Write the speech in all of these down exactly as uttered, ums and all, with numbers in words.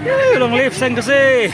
Ïa, long live Seng Khasi.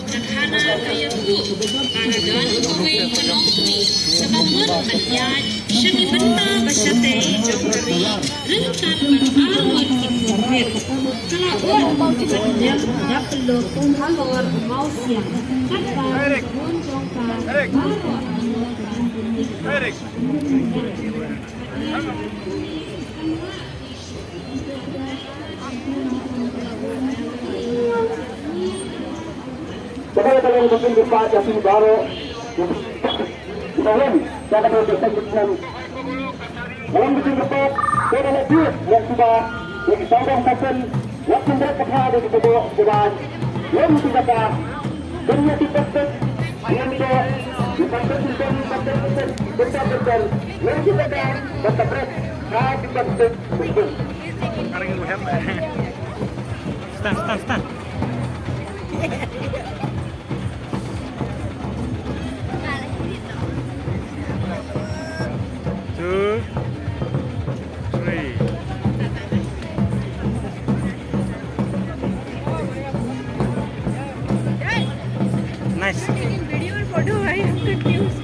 Ka khana ka ïathuh ba la don kawei ka nongkmie kaba mut ban ïaid sha ki bynta ba shatei jong ka ri ryngkat bad arngut ki khun rit. Ka la ong ba kin ïap ïap pynlong halor u mawsiang katba ka khun jong ka baroh arngut ka dang bun. Khublei shibun ïa phi baroh. Ïa kane ka seng ka seng. Wan ka jingkyrpad, te da la phi ïa kiba, ïa ki sawdong sawkun, ïa ki mrad ka phad, ïa ki kyrpad, ïa ki kyrpad. Kin ïa ki plastik, ïa ki plastik, ïa ki plastik, ïa ki plastik, ïa ki plastik, ïa ki plastik, ïa ki plastik. Start, start, start. Two, three. Nice. Video and photo, I am confused.